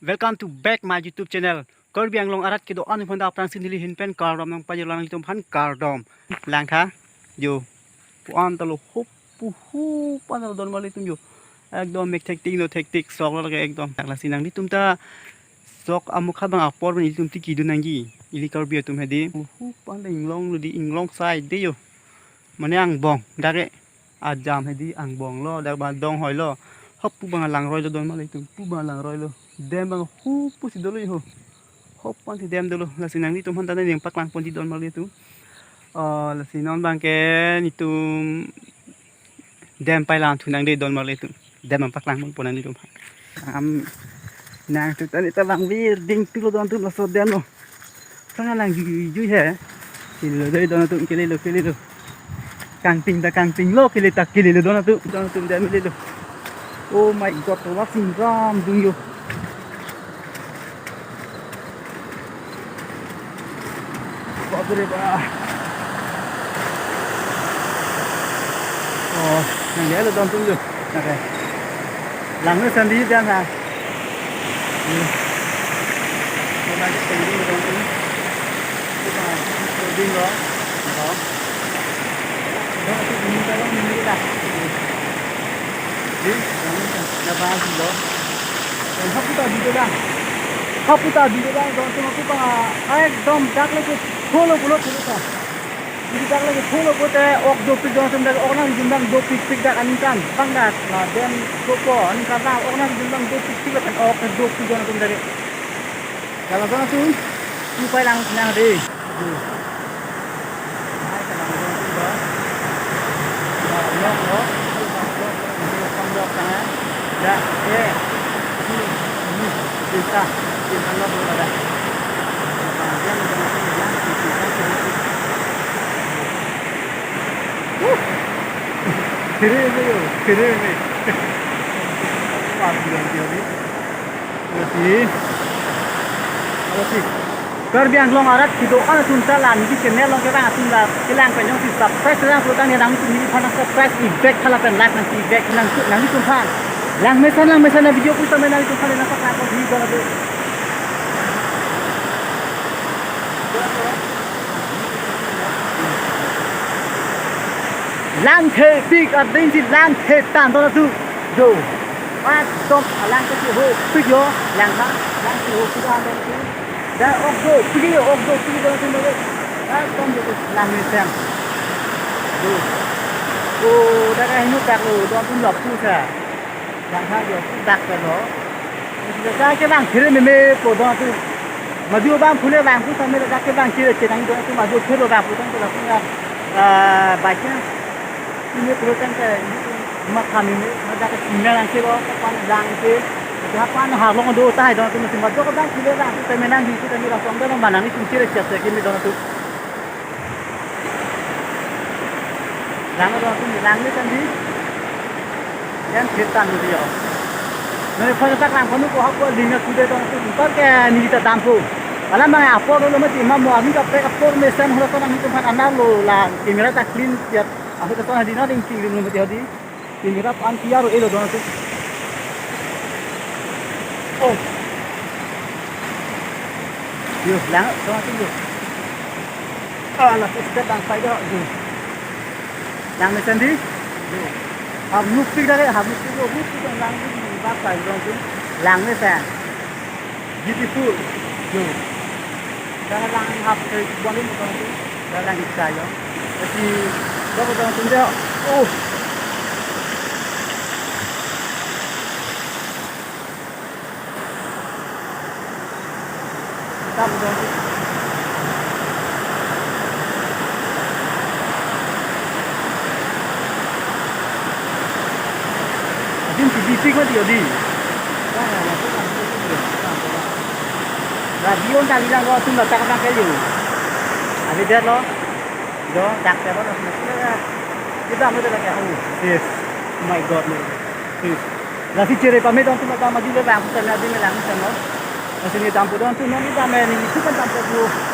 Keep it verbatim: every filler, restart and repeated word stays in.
Welcome to back my YouTube channel. Karbi Anglong arat kedo-an aphanta aphrangsi neli ahin pen kardom nangpajirlo nanglitum aphan, kardom. Langtha, jo, pu-an ta lo, hupu hupu an ta lo don marli atum jo. Ekdom mek thektik no thektik sok lo lake ekdom. Lasi nanglitum ta sok amokha abang apor pen ilitum tikidun nangji. Ili Karbi atum hedi. Hupu an ta inglong lo di, inglong sai de jo. Mane angbong, dak ke ajam hedi angbong lo, dak abang dong hoi lo. Hupu abang langroi lo don marli atum, hupu abang langroi lo. Dam abang hupu si dolo ho. Hupu an si dam dolo. Lasi nanglitum aphan ta nangpaklang ponji don marli atum. Oh, lasi non abang ke netum dam pai langthu nang de don marli atum. Dam nangpaklang pon nanglitum aphan. Am nangtum ta ne ta langvir ding tu lo don atum, laso dam lo. Sana lang jui jui he. Kele lo dei don atum, kele lo, kele lo. Kangping ta kangping lo, kele ta kele lo don atum, don atum dam kele lo. Oh my God, to wak sing ram dung jo. Babre ba. Oh, nang dia lo don atum jo. Oke. Langmesen di dam ha. Hmm. Coba aja sendiri lo don atum. Coba loading lo. Lo. Don atum ini kalau ini kita. Di, langmesen. Ada bahas lo. Hapu ta video lang. Hapu ta video lang, don atum hapu abang ekdom dak lake tholo pulo tholo ta. Ili dak lake tholo pulote ok dopik don atum dak, ok nangdun abang dopikpik dak aningkan. Bang dak la dam dopo aningkan bang ok nangdun abang dopikpik lapen ok dopik don atum dak. Kalau don atum, tu pai lang nang de. Kiri ini, kiri ini. Wah, bilang dia ni. Berarti, berarti Karbi Anglong arat kedo-an atum ta la neli channel along kevang atum la kelang pen jongsi subscribe lang pulotangte nanglitum neliphan subscribe ivek tha lapen like nangpi ivek nang nanglitum aphan. Langmesen langmesen a video pusitame nanglitum aphan nangpaklang ponji don atum. Langthepik ading si langthe tang don atum. Jo. Ekdom alang ke hopik jo, langtha, lang ke hopik an don atum. Dak ok dopik, ok dopik don atum dak. Ekdom jo langmesen. Jo. Oh, dak hinu dak lo, don atum lo pusa. Langtha jo, dak lo. Dak kevang kere meme po don atum. Madu abang phule vang pusitame dak kevang kere chenang don atum, madu phule vang pusitame langsung ya. Ah, baiknya. Ini pulotangte, ini matha meme, madak ke singa lang ke lo, kapan lang ke. Kapan harlong do tahai don atum, madu abang phule vang pusitame nang di pusitame langsung dak manang ini sungkir siap siap kimi don atum. Lang don atum, langmesen di. Yan kirtan di yo. Neli phone paklang phone ko hap ko link sudah don atum. Par ke neli ta dampo. Alam bang apor lo mati ma mo ami kaprek apor mesen holo ko nanglitum aphan anar lo la camera ta clean siap. Aku ta ko di na ding clean lo mati hodi. Ini rap an tiar elo don atum. Oh. Yo, lang don atum yo. Ah, la step bang pai do yo. Langmesen di. Yo. Hap nukpik dak, hap nukpik yo, nukpik don lang di bak pai don atum. Langmesen. Beautiful. Yo. Dak lang hap ke boleh mo don atum. Dak lang iksa yo. Jadi, dak don atum dia. Oh. Kita mo don atum. Adim si bisik mati odi. Radio ta lilang lo atum lo tak abang ke yo. Abi der lo. Do dak ke lo. Kita mo de lagi. Oh, yes. Oh my God, no. Yes. Lasi chere pame don atum ta maju le bang ta na di me lang ta no. Lasi ne dampo don atum no ni ta me ni tu kan dampo bu.